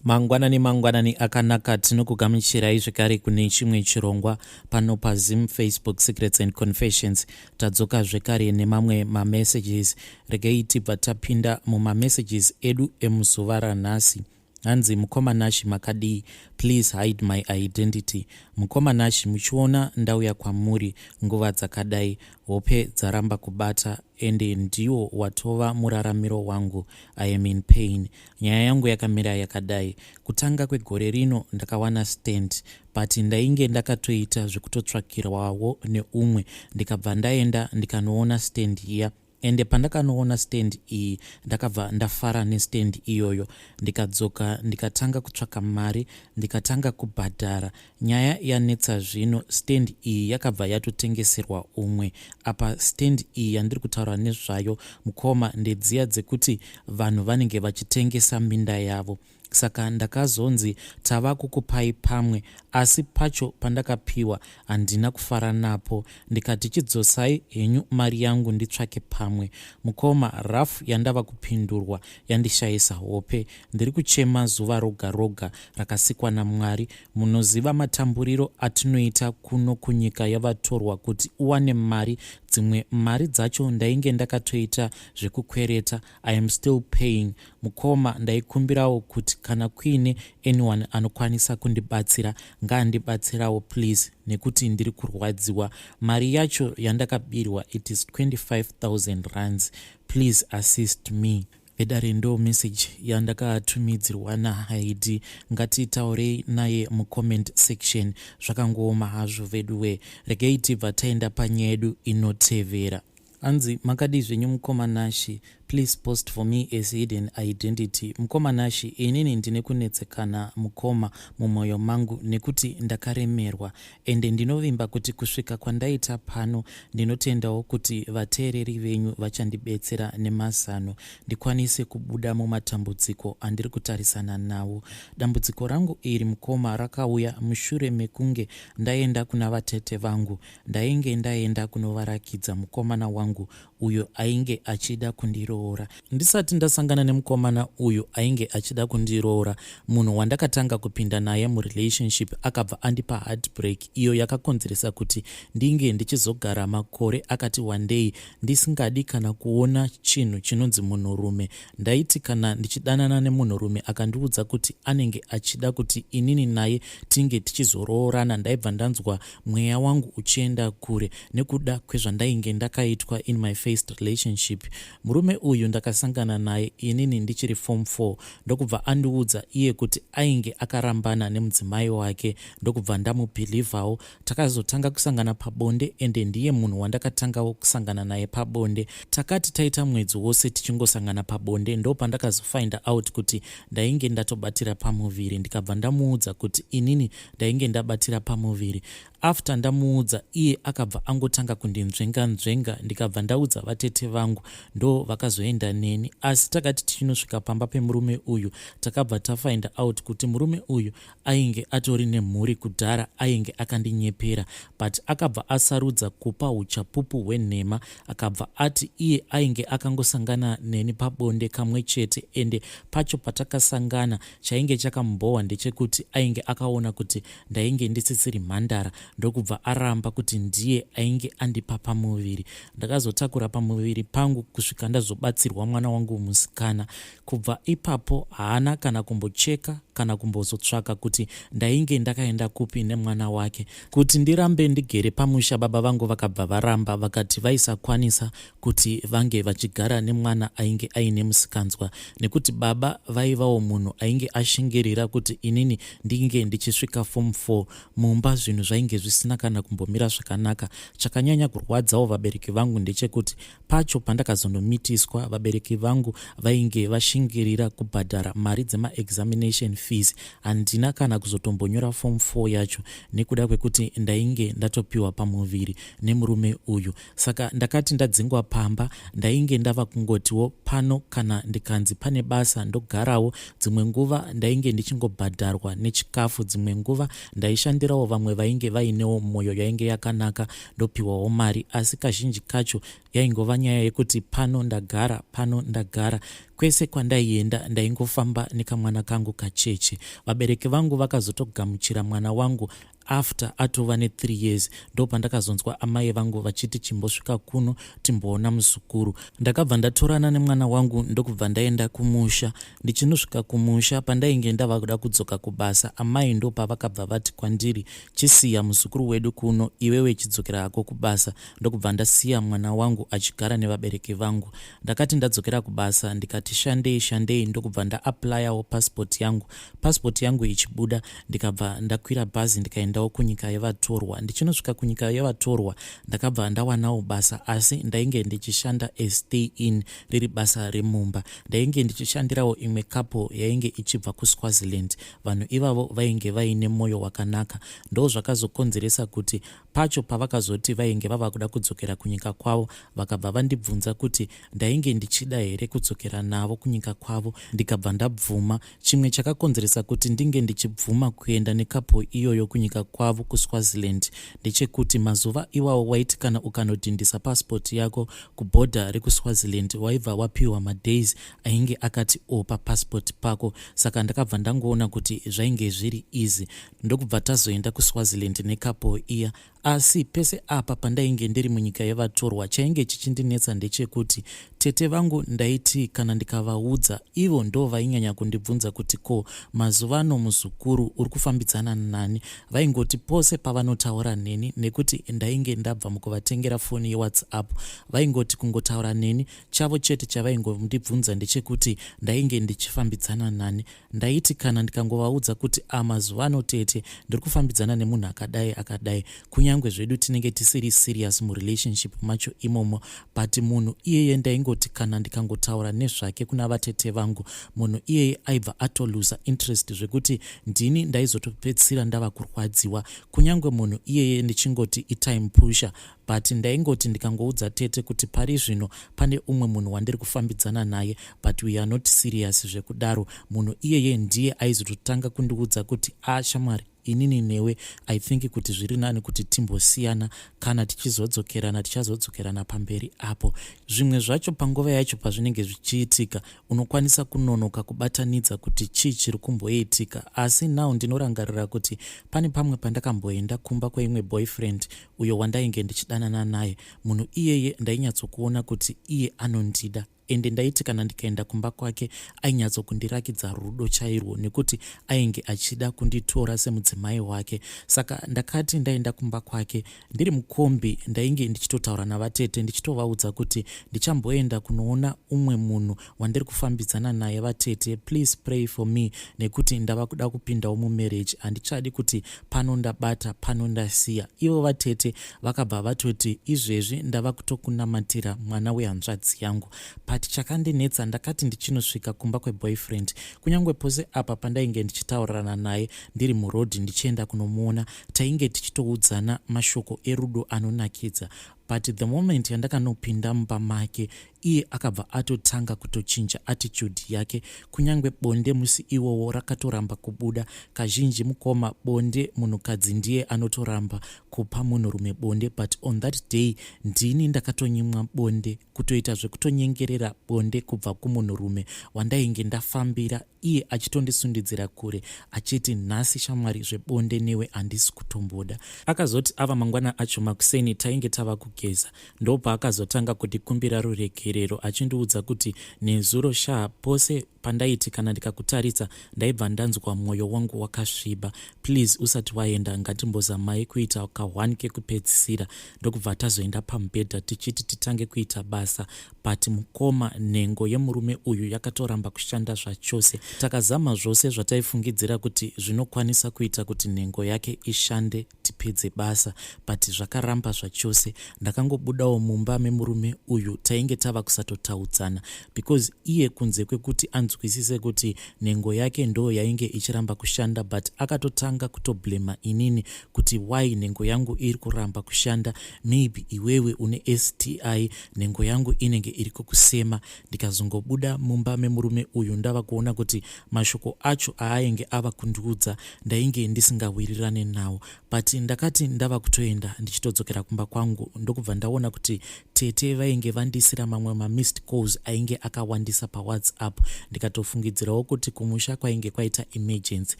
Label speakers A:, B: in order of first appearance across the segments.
A: Mangwanani mangwanani akanaka, tinokugamuchirai zvekare kune chimwe chirongwa pano paZim Facebook Secrets and Confessions. Tadzoka zvekare nemamwe mamessages. Regei tibva tapinda mumamessages edu emuzuva ranhasi. Hanzi, "Mukoma Nashi, makadii? Please hide my identity. Mukoma Nashi, muchiona ndauya kwamuri nguva dzakadai, hope dzaramba kubata, ende ndiwo watova muraramiro wangu. I am in pain. Nyaya yangu yakamira yakadai: kutanga kwegore rino ndakawana stand, but ndainge ndakatoita zvekutotsvakirwawo neumwe. Ndikabva ndaenda ndikanoona stand iya. Ende pandakanoona stand iyi, ndakabva ndafara nestand iyoyo. Ndikadzoka, ndikatanga kutsvaka mari, ndikatanga kubhadhara. Nyaya yanetsa zvino, stand iyi yakabva yatotengeserwa umwe. Apa stand iyi yandiri kutaura nezvayo, mukoma, ndedziya dzekuti vanhu vanenge vachitengesa minda yavo. Saka ndakazonzi tava kukupai pamwe, asi pacho pandakapiwa handina kufara napo. Ndikati chidzosai henyu mari yangu nditsvake pamwe. Mukoma, rafu yandava kupindurwa yandishayisa hope. Ndiri kuchema zuva roga roga rakasikwa naMwari. Munoziva matamburiro atinoita kuno kunyika yavatorwa kuti uwane mari. Dzimwe mari dzacho ndainge ndakatoita zvekukwereta. I am still paying. Mukoma, ndaikumbirawo kuti kana kuine anyone anokwanisa kundibatsira, ngaandibatsirawo please, nekuti ndiri kurwadziwa. Mari yacho yandakabirwa, it is 25 000 rands. Please assist me." Vedare, ndo message yandakatumidzirwa naHaidi. Ngatitaurei naye mucomment section. Zvakangooma hazvo veduwe. Regei tibva taenda panyaya yedu inotevera. Hanzi, "Makadi zvenyu mukoma Nashi? Please post for me as hidden identity. Mukoma Nashi, inini ndine kunetsekana, mukoma, mumwoyo mangu, nekuti ndakaremerwa, ende ndinovimba kuti kusvika kwandaita pano, ndinotendawo kuti vateereri venyu vachandibetsera nemazano ndikwanise kubuda mumatambudziko andiri kutarisana nawo. Dambudziko rangu iri, mukoma, rakauya mushure mekunge ndaenda kuna vatete vangu. Ndainge ndaenda kunovarakidza mukomana wangu uyo ainge achida kundiroora. Ndisati ndasangana nemukomana uyu ainge achida kundiroora, munhu wandakatanga kupinda naye murelationship akabva andipa heartbreak iyo yakakonzeresa kuti ndinge ndichizogara makore akati wandei ndisingadi kana kuona chinhu chinonzi munhurume. Ndaiti kana ndichidanana nemunhurume akandiudza kuti anenge achida kuti inini naye tinge tichizoroorana, ndaibva ndanzwa mweya wangu uchienda kure nekuda kwezvandainge ndakaitwa in my first relationship. Murume uyu ndakasangana naye inini ndichiri form 4, ndokubva andiudza iye kuti ainge akarambana nemudzimai wake, ndokubva ndamubhilivhawo. Takazotanga kusangana pabonde, ende ndiye munhu wandakatangawo kusangana naye pabonde. Takati taita mwedzi wose tichingosangana pabonde, ndo pandakazofinda out kuti ndainge ndatobatira pamuviri. Ndikabva ndamuudza kuti inini ndainge ndabatira pamuviri. After ndamuudza, iye akabva angotanga kundinzvenga nzvenga. Ndikabva ndaudza vatete vangu, ndo vakazoenda neni. Asi takati tichinosvika pamba pemurume uyu, takabva tafind out kuti murume uyu ainge atori nemhuri kudhara. Ainge akandinyepera, but akabva asarudza kupa uchapupu hwenhema. Akabva ati iye ainge akangosangana neni pabonde kamwe chete, ende pacho patakasangana chainge chakambohwa ndechekuti ainge akaona kuti ndainge ndisisiri mhandara, ndokubva aramba kuti ndiye ainge andipa pamuviri. Ndakazotakura pamuviri pangu kusvika ndazobatsirwa mwana wangu musikana. Kubva ipapo haana kana kumbocheka kana kumbozotsvaka kuti ndainge ndakaenda kupi nemwana wake. Kuti ndirambe ndigere pamusha, baba vangu vakabva varamba, vakati vaisakwanisa kuti vange vachigara nemwana ainge aine musikanzwa, nekuti baba vaivawo munhu ainge ashingirira kuti inini ndinge ndichisvika form 4. Mumba zvinhu zvainge zvisina kana kumbomira zvakanaka. Chakanyanya kurwadzawo vabereki vangu ndechekuti pacho pandakazondomitiswa, vabereki vangu vainge vashingirira kubhadhara mari dzemaexamination fees. Handina kana kuzotombonyora form 4 yacho nekuda kwekuti ndainge ndatopiwa pamuviri nemurume uyu. Saka ndakati ndadzingwa pamba, ndainge ndava kungotiwo pano kana ndikanzi pane basa ndogarawo. Dzimwe nguva ndainge ndichingobhadharwa nechikafu, dzimwe nguva ndaishandirawo vamwe vainge vainewo mwoyo yainge yakanaka, ndopiwawo mari, asi kazhinji kacho yaingova nyaya yekuti pano ndagara, pano ndagara. Kwese kwandaienda ndaingofamba nekamwana kangu kacheche. mucheche. Vabereki vangu vakazotogamuchira mwana wangu after atova ne3 years. Ndopandakazonzwa amai vangu vachiti, "Chimbosvika kuno timboona muzukuru." Ndakabva ndatorana nemwana wangu, ndokubva ndaenda kumusha. Ndichinosvika kumusha, pandainge ndava kuda kudzoka kubasa, amai ndopavakabva vati kwandiri, "Chisiya muzukuru wedu kuno, iwewe chidzokera hako kubasa." Ndokubva ndasiya mwana wangu achigara nevabereki vangu. Ndakati ndadzokera kubasa, ndikati shandei shandei, ndokubva ndaapplyawo passport yangu. Passport yangu ichibuda, ndikabva ndakwira bhazi, ndikaendawo kunyika yevatorwa. Ndichinosvika kunyika yevatorwa, ndakabva ndawanawo basa, asi ndainge ndichishanda stay in, riri basa remumba. Ndainge ndichishandirawo imwe couple yainge ichibva kuSwaziland. Vanhu ivavo vainge vaine mwoyo wakanaka. Ndo zvakazokonzeresa kuti pacho pavakazoti vainge vava kuda kudzokera kunyika kwavo, vakabva vandibvunza kuti ndainge ndichida here kudzokera navo kunyika kwavo. Ndikabva ndabvuma. Chimwe chakakonzeresa kuti ndinge ndichibvuma kuenda necouple iyoyo kunyika kwavo kuSwaziland ndechekuti mazuva iwawo waiti kana ukanodhindisa pasipoti yako kubhodha rekuSwaziland, waibva wapiwa madays ainge akati o papasipoti pako. Saka ndakabva ndangoona kuti zvainge zviri easy, ndokubva tazoenda kuSwaziland necouple iya. Asi pese apa pandainge ndiri munyika yevatorwa, chainge chichindinetsa ndechekuti tete vangu, ndaiti kana ndikavaudza, ivo ndo vainyanya kundibvunza kuti, "Ko mazuva ano muzukuru uri kufambidzana nani?" Vaingoti pose pavanotaura neni, nekuti ndainge ndabva mukuvatengera foni yeWhatsApp, vaingoti kungotaura neni, chavo chete chavaingondibvunza ndechekuti ndainge ndichifambidzana nani. Ndaiti kana ndikangovaudza kuti, "A, mazuva ano tete, ndiri kufambidzana nemunhu akadai akadai," kunyange zvedu tinenge tisiri serious murelationship macho imomo, but munhu iyeye, ndaingoti kana ndikangotaura nezvake kuna vatete vangu, munhu iyeye aibva atolusa interest, zvekuti ndini ndaizotopedzisira ndava kurwadziwa, kunyange munhu iyeye ndichingoti itime pusher. But ndaingoti ndikangoudza tete kuti pari zvino pane umwe munhu wandiri kufambidzana naye, but we are not serious zvekudaro, munhu iyeye ndiye aizototanga kundiudza kuti, "A, shamwari, inini newe, I think kuti zviri nani kuti timbosiyana. Kana tichizodzokerana, tichazodzokerana pamberi apo." Zvimwe zvacho panguva yacho pazvinenge zvichiitika, unokwanisa kunonoka kubatanidza kuti chii chiri kumboitika. Asi now ndinorangarira kuti pane pamwe pandakamboenda kumba kweimwe boyfriend uyo wandainge ndichidanana naye. Munhu iyeye ndainyatsokuona kuti iye anondida, ende ndaiti kana ndikaenda kumba kwake, ainyatsokundirakidza rudo chairwo, nekuti ainge achida kunditora semudzimai wake. Saka ndakati ndaenda kumba kwake, ndiri mukombi, ndainge ndichitotaura navatete, ndichitovaudza kuti ndichamboenda kunoona umwe munhu wandiri kufambidzana naye. Vatete, please pray for me, nekuti ndava kuda kupindawo mumarriage, handichadi kuti pano ndabata, pano ndasiya. Ivo vatete vakabva vatoti, "Izvezvi ndava kutokunamatira, mwana wehanzvadzi yangu." But chakandinetsa, ndakati ndichinosvika kumba kweboyfriend, kunyange pose apa pandainge ndichitaurirana naye ndiri murodhi ndichienda kunomuona, tainge tichitoudzana mashoko erudo anonakidza, but the moment yandakanopinda mumba make, iye akabva atotanga kutochinja attitude yake. Kunyange bonde musi iwowo rakatoramba kubuda. Kazhinji mukoma, bonde munhukadzi ndiye anotoramba kupa munhurume bonde, but on that day ndini ndakatonyimwa bonde, kutoita zvekutonyengerera bonde kubva kumunhurume wandainge ndafambira, iye achitondisundidzira kure achiti, "Nhasi shamwari, zvebonde newe handisi kutomboda." Akazoti ava mangwana acho makuseni, tainge tava kugeza, ndopaakazotanga kundikumbira ruregerero, achindiudza kuti, "Nezuro sha, pose pandaiti kana ndikakutarisa, ndaibva ndanzwa mwoyo wangu wakasviba. Please, usati waenda, ngatimbozamai kuita ka1 kekupedzisira." Ndokubva tazoenda pamubhedha tichiti titange kuita basa, but mukoma, nhengo yemurume uyu yakatoramba kushanda zvachose. Takazama zvose zvataifungidzira kuti zvinokwanisa kuita kuti nhengo yake ishande tipedze basa, but zvakaramba zvachose. Ndakangobudawo mumba memurume uyu. Tainge tava kusatotaudzana, because iye, kunze kwekuti anzwisise kuti nhengo yake ndo yainge ichiramba kushanda, but akatotanga kutoblema inini kuti, "Why nhengo yangu iri kuramba kushanda? Maybe iwewe une STI, nhengo yangu inenge iri kukusema." Ndikazongobuda mumba memurume uyu ndava kuona kuti mashoko acho aainge ava kundiudza, ndainge ndisingawirirane nawo. But ndakati ndava kutoenda ndichitodzokera kumba kwangu, ndokubva ndaona kuti Tete vainge vandisira mamwe mamissed calls ainge akawandisa paWhatsApp, ndikatofungidzirawo kuti kumusha kwainge kwaita emergency,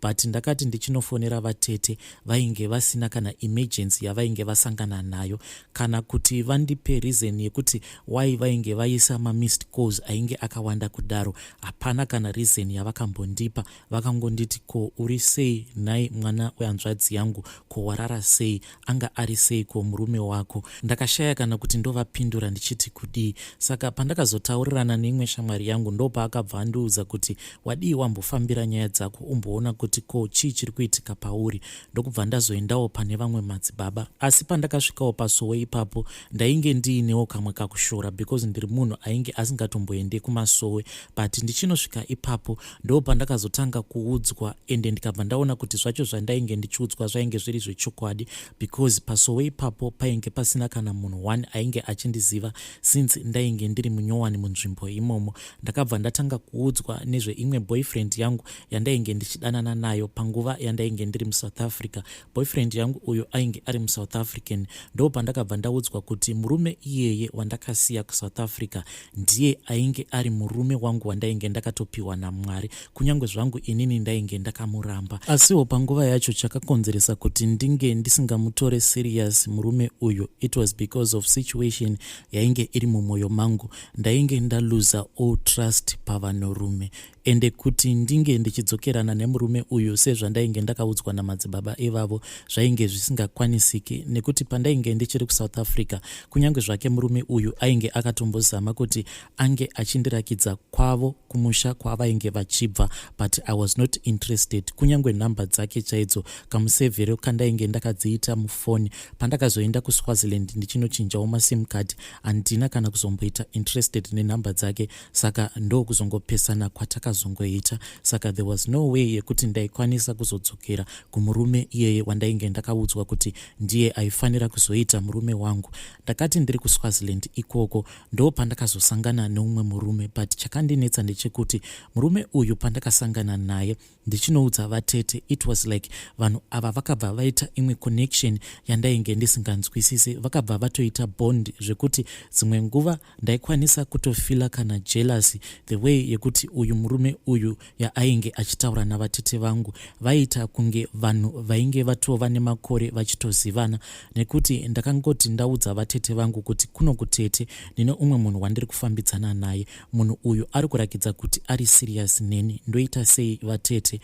A: but ndakati ndichinofonera vatete, vainge vasina kana emergency yavainge vasangana nayo, kana kuti vandipe reason yekuti why vainge vaisa mamissed calls ainge akawanda kudaro. Hapana kana reason yavakambondipa. Vakangonditi, "Ko uri sei nhai mwana wehanzvadzi yangu? Ko warara sei? Anga ari sei ko murume wako?" Ndakashaya kana kuti ndovapindura ndichiti kudii. Saka pandakazotaurirana neimwe shamwari yangu, ndopaakabva andiudza kuti, "Wadii wambofambira nyaya dzako, umboona kuti ko chii chiri kuitika pauri?" Ndokubva ndazoendawo pane vamwe madzibaba. Asi pandakasvikawo pasowe ipapo, ndainge ndiinewo kamwe kakushora, because ndiri munhu ainge asingatomboende kumasowe. But ndichinosvika ipapo, ndo pandakazotanga kuudzwa, ende ndikabva ndaona kuti zvacho zvandainge ndichiudzwa zvainge zviri zvechokwadi, because pasowe ipapo painge pasina kana munhu one ainge achindiziva, since ndainge ndiri munyowani munzvimbo imomo. Ndakabva ndatanga kuudzwa nezveimwe boyfriend yangu yandainge ndichidanana nayo panguva yandainge ndiri muSouth Africa. Boyfriend yangu uyo ainge ari muSouth African. Ndo pandakabva ndaudzwa kuti murume iyeye wandakasiya kuSouth Africa ndiye ainge ari murume wangu wandainge ndakatopiwa naMwari, kunyange zvangu inini ndainge ndakamuramba. Asiwo panguva yacho, chakakonzeresa kuti ndinge ndisingamutore serious murume uyu, it was because of situation yainge iri mumwoyo mangu. Ndainge ndaluza all trust pavanhurume, ende kuti ndinge ndichidzokerana nemurume uyu sezvandainge ndakaudzwa namadzibaba ivavo zvainge zvisingakwanisiki, nekuti pandainge ndichiri kuSouth Africa, kunyange zvake murume uyu ainge akatombozama kuti ange achindirakidza kwavo kumusha kwavainge vachibva, but I was not interested. Kunyange nhamba dzake chaidzo, kamusevhero kandainge ndakadziita mufoni, pandakazoenda kuSwaziland ndichinochinjawo maSIM card, handina kana kuzomboita interested nenhamba dzake. Saka ndokuzongopesana kwatakazongoita. Saka there was no way yekuti ndaikwanisa kuzodzokera kumurume iyeye wandainge ndakaudzwa kuti ndiye aifanira kuzoita murume wangu. Ndakati ndiri kuSwaziland ikoko, ndo pandakazosangana neumwe murume. But chakandinetsa ndechekuti murume uyu, pandakasangana naye ndichinoudza vatete, it was like vanhu ava vakabva vaita imwe connection yandainge ndisinganzwisisi. Vakabva vatoita bond zvekuti dzimwe nguva ndaikwanisa kutofeela kana jealousy, the way yekuti uyu murume uyu yaainge achitaura navatete vangu, vaiita kunge vanhu vainge vatova nemakore vachitozivana. Nekuti ndakangoti ndaudza vatete vangu kuti kuno kutete ndine umwe munhu wandiri kufambidzana naye, munhu uyu ari kurakidza kuti ari serious neni, ndoita sei vatete?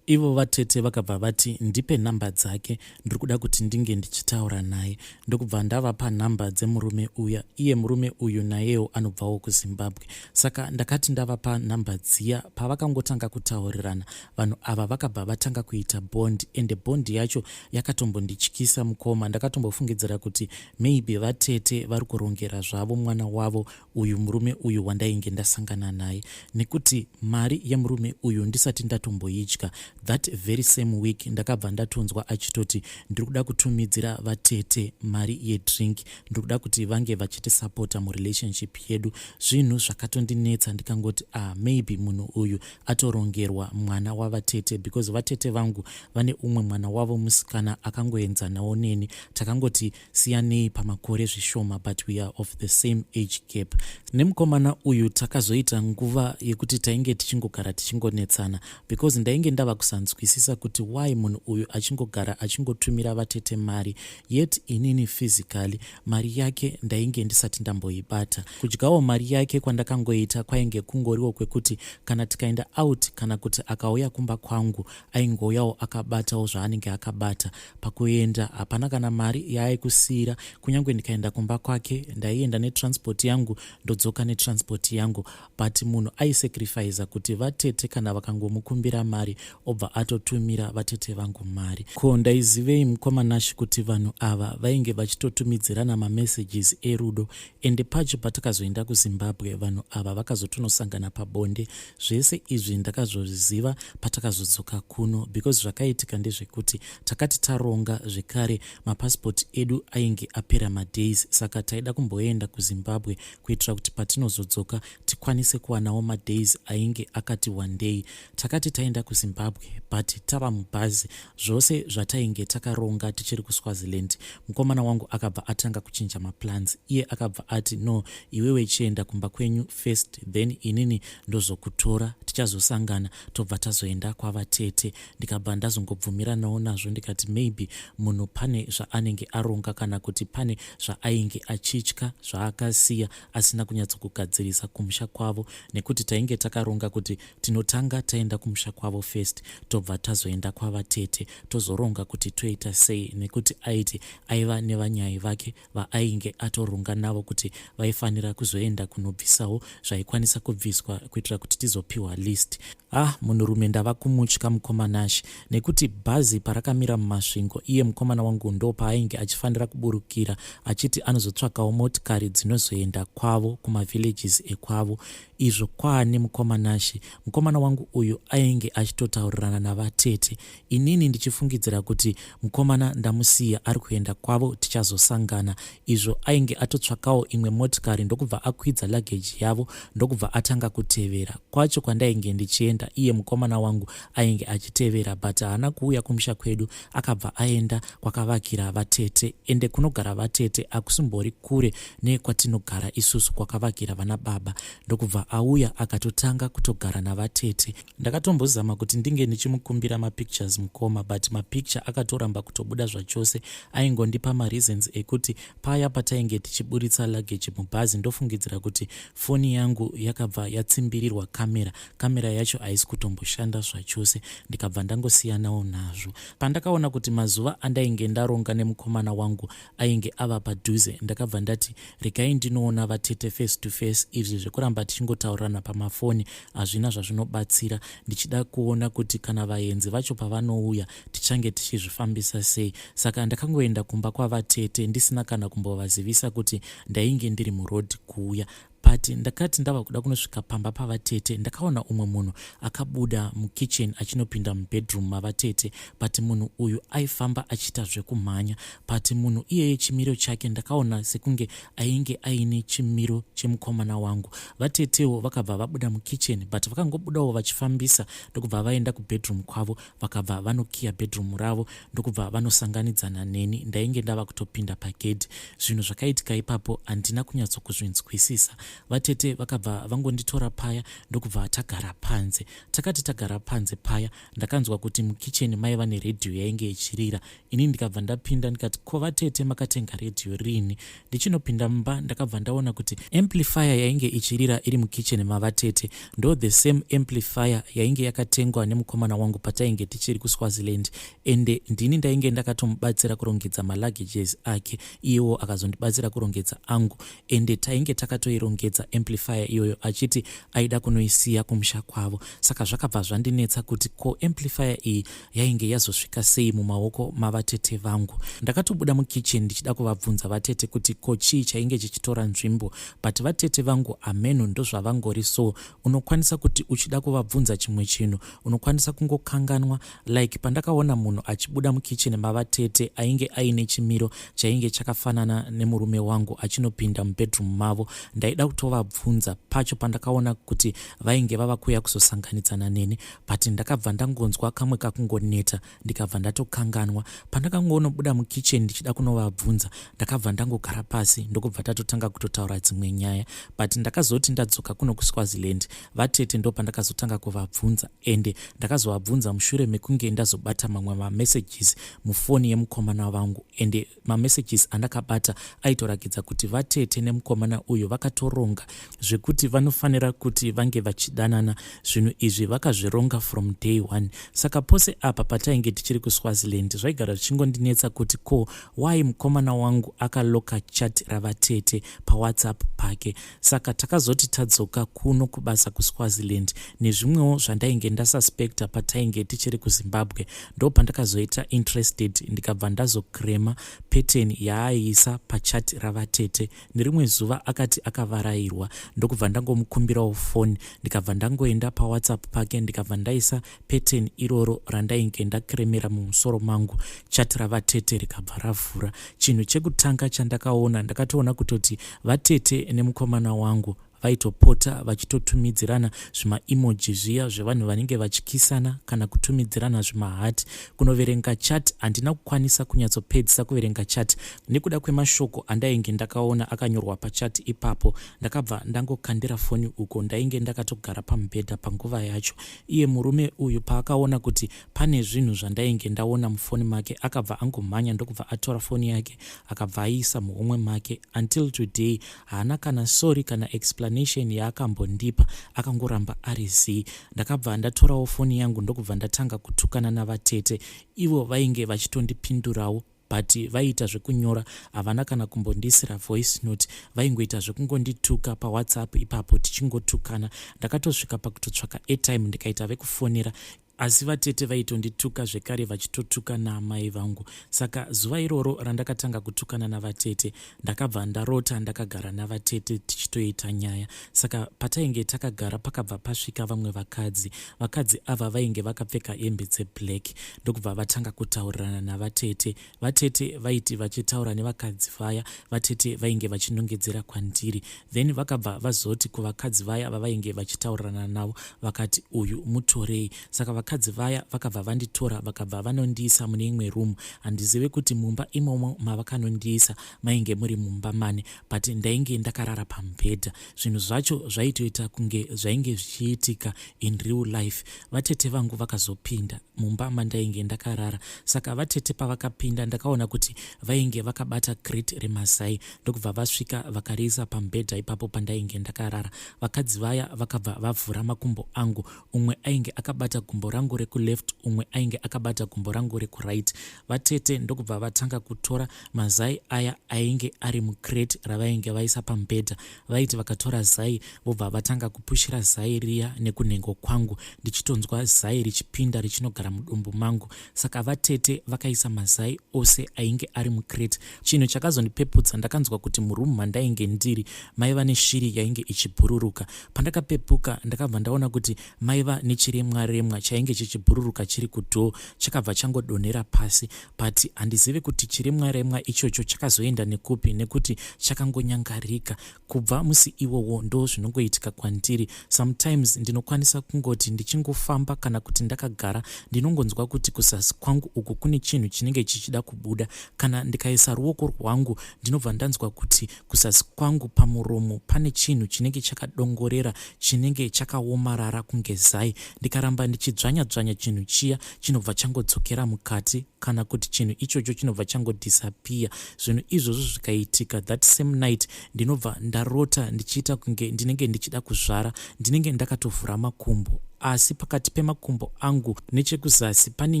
A: Ivo vatete vakabva vati, "Ndipe nhamba dzake, ndiri kuda kuti ndinge ndichitaura naye." Ndokubva ndavapa nhamba dzemurume uya. Iye murume uyu nayewo anobvawo kuZimbabwe. Saka ndakati ndavapa nhamba dziya, pavakangotanga kutaurirana, vanhu ava vakabva vatanga kuita bond, ende bond yacho yakatombondityisa mukoma. Ndakatombofungidzira kuti maybe vatete vari kurongera zvavo mwana wavo uyu murume uyu wandainge ndasangana naye, nekuti mari yemurume uyu ndisati ndatomboidya, that very same week ndakabva ndatonzwa achitoti, "Ndiri kuda kutumidzira vatete mari yedrink, ndiri kuda kuti vange vachitisapota murelationship yedu." Zvinhu zvakatondinetsa. Ndikangoti, "Ah, maybe munhu uyu atorongerwa mwana wavatete," because vatete vangu vane umwe mwana wavo musikana akangoenzanawo neni, takangoti siyanei pamakore zvishoma, but we are of the same age gap. Nemukomana uyu takazoita nguva yekuti tainge tichingogara tichingonetsana, because ndainge ndava kusanzwisisa kuti why munhu uyu achingogara achingotumira vatete mari, yet inini physically mari yake ndainge ndisati ndamboibata. Kudyawo mari yake kwandakangoita kwainge kungoriwo kwekuti kana tikaenda out, kana kuti akauya kumba kwangu, aingouyawo akabatawo zvaanenge akabata. Pakuenda hapana kana mari yaaikusiyira. Kunyange ndikaenda kumba kwake, ndaienda netransport yangu, ndodzoka netransport yangu. But munhu aisacrifica kuti vatete kana vakangomukumbira mari, obva atotumira vatete vangu mari. Ko ndaizivei mukoma Nashi kuti vanhu ava vainge vachitotumidzirana mamessages erudo? Ende pacho patakazoenda kuZimbabwe, vanhu ava vakazotonosangana pabonde. Zvese izvi ndakazozviziva patakazodzoka kuno, because zvakaitika ndezvekuti takati taronga zvekare, mapasipoti edu ainge apera madays, saka taida kumboenda kuZimbabwe kuitira kuti patinozodzoka tikwanise kuwanawo madays ainge akati one day. Takati taenda kuZimbabwe. But tava mubhazi, zvose zvatainge takaronga tichiri kuSwaziland, mukomana wangu akabva atanga kuchinja maplans. Iye akabva ati, "No, iwewe chienda kumba kwenyu first, then inini ndozokutora, tichazosangana, tobva tazoenda kwavatete." Ndikabva ndazongobvumiranawo nazvo, ndikati maybe munhu pane zvaanenge aronga kana kuti pane zvaainge achitya zvaakasiya asina kunyatsokugadzirisa kumusha kwavo, nekuti tainge takaronga kuti tinotanga taenda kumusha kwavo first, tobva tazoenda kwavatete, tozoronga kuti toita sei, nekuti aiti aiva nevanyai vake vaainge atoronga navo kuti vaifanira kuzoenda kunobvisawo zvaikwanisa kubviswa kuitira kuti tizopiwa list. Ah, munhurume ndava kumutya mukomanashi, nekuti bhazi parakamira muMasvingo, iye mukomana wangu ndo paainge achifanira kuburukira, achiti anozotsvakawo motikari dzinozoenda kwavo kumavillages ekwavo. Izvo kwaane mukomanashi, mukomana wangu uyu ainge achitotaurirana navatete, inini ndichifungidzira kuti mukomana ndamusiya ari kuenda kwavo, tichazosangana. Izvo ainge atotsvakawo imwe motikari, ndokubva akwidza luggage yavo, ndokubva atanga kutevera kwacho kwandainge ndichienda. Iye mukomana wangu ainge achitevera, but haana kuuya kumusha kwedu, akabva aenda kwakavakira vatete. Ende kunogara vatete akusimbori kure nekwatinogara isusu kwakavakira vana baba. Ndokubva auya akatotanga kutogara navatete. Ndakatombozama kuti ndinge ndichimukumbira mapictures mukoma, but mapicture akatoramba kutobuda zvachose. Aingondipa mareasons ekuti paya patainge tichiburitsa luggage mubhazi, ndofungidzira kuti foni yangu yakabva yatsimbirirwa kamera, kamera yacho haisi kutomboshanda zvachose. Ndikabva ndangosiyanawo nazvo. Pandakaona kuti mazuva andainge ndaronga nemukomana wangu ainge ava padhuze, ndakabva ndati regai ndinoona vatete face to face. Izvi zvekuramba tichingotaurirana pamafoni hazvina zvazvinobatsira. Ndichida kuona kuti kana vaenzi vacho pavanouya tichange tichizvifambisa sei. Saka ndakangoenda kumba kwavatete ndisina kana kumbovazivisa kuti ndainge ndiri murodhi kuuya. But ndakati ndava kuda kunosvika pamba pavatete, ndakaona umwe munhu akabuda mukitchen achinopinda mubedroom mavatete, but munhu uyu aifamba achiita zvekumhanya. But munhu iyeye chimiro chake ndakaona sekunge ainge aine chimiro chemukomana wangu. Vatetewo vakabva vabuda mukitchen, but vakangobudawo vachifambisa, ndokubva vaenda kubedroom kwavo, vakabva vanokiya bedroom ravo, ndokubva vanosanganidzana neni. Ndainge ndava kutopinda pagedhi. Zvinhu zvakaitika ipapo handina kunyatsokuzvinzwisisa. Vatete vakabva vangonditora paya, ndokubva tagara panze. Takati tagara panze paya, ndakanzwa kuti mukicheni maiva neredhiyo yainge ichirira. Ini ndikabva ndapinda, ndikati, "Ko vatete, makatenga redhiyo rini?" Ndichinopinda mumba, ndakabva ndaona kuti amplifier yainge ichirira iri mukicheni mavatete ndo the same amplifier yainge yakatengwa nemukomana wangu patainge tichiri kuSwaziland. Ende ndini ndainge ndakatomubatsira kurongedza maluggages ake, iyewo akazondibatsira kurongedza angu. Ende tainge takatoirongedza amplifier iyoyo, achiti aida kunoisiya kumusha kwavo. Saka zvakabva zvandinetsa kuti ko amplifier iyi yainge yazosvika sei mumaoko mavatete vangu. Ndakatobuda mukicheni ndichida kuvabvunza vatete kuti ko chii chainge chichitora nzvimbo, but vatete vangu hameno ndozvavangori. So unokwanisa kuti uchida kuvabvunza chimwe chinhu, unokwanisa kungokanganwa. Like pandakaona munhu achibuda mukicheni mavatete ainge aine chimiro chainge chakafanana nemurume wangu achinopinda mubedroom mavo, ndaida kutovabvunza pacho pandakaona kuti vainge vava kuuya kuzosanganidzana neni, but ndakabva ndangonzwa kamwe kakungoneta, ndikabva ndatokanganwa. Pandakangonobuda mukicheni ndichida kunovabvunza, ndakabva ndangogara pasi, ndokubva tatotanga kutotaura dzimwe nyaya. But ndakazoti ndadzoka kuno kuSwaziland, vatete ndo pandakazotanga kuvabvunza. Ende ndakazovabvunza mushure mekunge ndazobata mamwe mamessages mufoni yemukomana vangu. Ende mamessages andakabata aitorakidza kuti vatete nemukomana uyu vakatoronga zvekuti vanofanira kuti vange vachidanana. Zvinhu izvi vakazvironga from day one. Saka pose apa patainge tichiri kuSwaziland, zvaigara zvichingondinetsa kuti ko why mukomana wangu akaloka chat ravatete paWhatsApp pake. Saka takazoti tadzoka kuno kubasa kuSwaziland, nezvimwewo zvandainge ndasuspecta patainge tichiri kuZimbabwe, ndo pandakazoita interested, ndikabva ndazocrema pattern yaaiisa pachat ravatete. Nerimwe zuva akati akavarayirwa, ndokubva ndangomukumbirawo foni, ndikabva ndangoenda paWhatsApp pake, ndikabva ndaisa pattern iroro randainge ndakremera mumusoro mangu. Chat ravatete rikabva ravhura. Chinhu chekutanga chandakaona, ndakatoona kutoti vatete nemukomana wangu. Vaitopota vachitotumidzirana zvimaemoji zviya zvevanhu vanenge vachikisana kana kutumidzirana zvimahati. Kunoverenga chat handina kukwanisa kunyatsopedzisa kuverenga chat nekuda kwemashoko andainge ndakaona akanyorwa pachat ipapo. Ndakabva ndangokandira foni uko ndainge ndakatogara pamubhedha panguva yacho. Iye murume uyu paakaona kuti pane zvinhu zvandainge ndaona mufoni make akabva angomhanya ndokubva atora foni yake akabva aiisa muhomwe make. Until today haana kana sorry kana explanation yaakambondipa akangoramba ari zii. Ndakabva ndatorawo foni yangu ndokubva ndatanga kutukana navatete. Ivo vainge vachitondipindurawo but vaiita zvekunyora havana kana kumbondiisira voice note vaingoita zvekungondituka pawhatsapp ipapo tichingotukana. Ndakatosvika pakutotsvaka airtime ndikaita vekufonera asi vatete vaitondituka zvekare vachitotuka naamai vangu. Saka zuva iroro randakatanga kutukana navatete ndakabva ndarota ndakagara navatete tichitoita nyaya. Saka patainge takagara pakabva pasvika vamwe vakadzi. Vakadzi ava vainge vakapfeka hembe dzeblack ndokubva vatanga kutaurirana navatete. Vatete vaiti vachitaura nevakadzi vaya vatete vainge vachinongedzera kwandiri. Then vakabva vazoti kuvakadzi vaya vavainge vachitaurirana navo vakati uyu mutorei. Saka vakadzi vaya vakabva vanditora vakabva vanondiisa mune imwe room. Handizive kuti mumba imomo mavakanondiisa mainge muri mumba mani but ndainge ndakarara pamubhedha. Zvinhu zvacho zvaitoita kunge zvainge zvichiitika in real life. Vatete vangu vakazopinda mumba mandainge ndakarara. Saka vatete pavakapinda ndakaona kuti vainge vakabata crate remazai ndokubva vasvika vakariisa pamubhedha ipapo pandainge ndakarara. Vakadzi vaya vakabva vavhura makumbo angu. Umwe ainge akabata gumbo rangu rekuleft umwe ainge akabata gumbo rangu rekuright. Vatete ndokubva vatanga kutora mazai aya ainge ari mucrate ravainge vaisa pamubhedha. Vaiti vakatora zai vobva vatanga kupushira zai riya nekunhengo kwangu ndichitonzwa zai richipinda richinogara mudumbu mangu. Saka vatete vakaisa mazai ose ainge ari mucrate. Chinhu chakazondipeputsa ndakanzwa kuti muroom mandainge ndiri maiva neshiri yainge ichibhururuka. Pandakapepuka ndakabva ndaona kuti maiva nechiremwa remwa chainge chichibhururuka chiri kudoor chakabva changodonhera pasi but handizive kuti chiremwa remwa ichocho chakazoenda nekupi nekuti chakangonyangarika. Kubva musi iwowo ndo zvinongoitika kwandiri. Sometimes ndinokwanisa kungoti ndichingofamba kana kuti ndakagara ndinongonzwa kuti kuzasi kwangu uku kune chinhu chinenge chichida kubuda. Kana ndikaisa ruoko rwangu ndinobva ndanzwa kuti kuzasi kwangu pamuromo pane chinhu chinenge chakadongorera chinenge chakaomarara kunge zai. Ndikaramba ndichidzvanya dzvanya chinhu chiya chinobva changodzokera mukati kana kuti chinhu ichocho chinobva changodisappear. Zvinhu izvozvo zvikaitika that same night ndinobva ndarota ndichiita kunge ndinenge ndichida kuzvara. Ndinenge ndakatovhura makumbo asi pakati pemakumbo angu nechekuzasi pane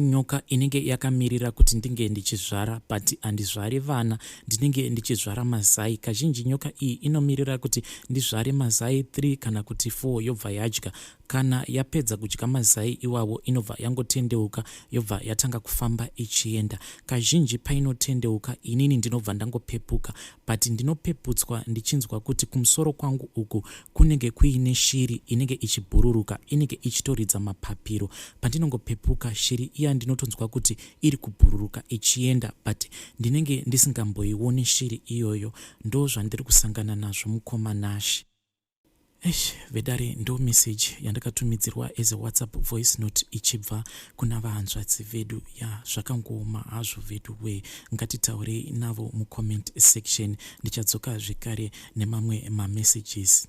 A: nyoka inenge yakamirira kuti ndinge ndichizvara but handizvari vana, ndinenge ndichizvara mazai. Kazhinji nyoka iyi inomirira kuti ndizvare mazai 3 kana kuti 4 yobva yadya. Kana yapedza kudya mazai iwawo inobva yangotendeuka yobva yatanga kufamba ichienda. Kazhinji painotendeuka inini ndinobva ndangopepuka but ndinopeputswa ndichinzwa kuti kumusoro kwangu uku kunenge kuine shiri inenge ichibhururuka inenge ichitoridza mapapiro. Pandinongopepuka shiri iya ndinotonzwa kuti iri kubhururuka ichienda but ndinenge ndisingamboioni shiri iyoyo. Ndo zvandiri kusangana nazvo mukoma Nash. Eish vedare ndo message yandakatumidzirwa as a WhatsApp voice note ichibva kuna vahanzvadzi vedu. Ya zvakangooma hazvo vedu wee. Ngatitaurei navo mucomment section. Ndichadzoka zvekare nemamwe mamessages.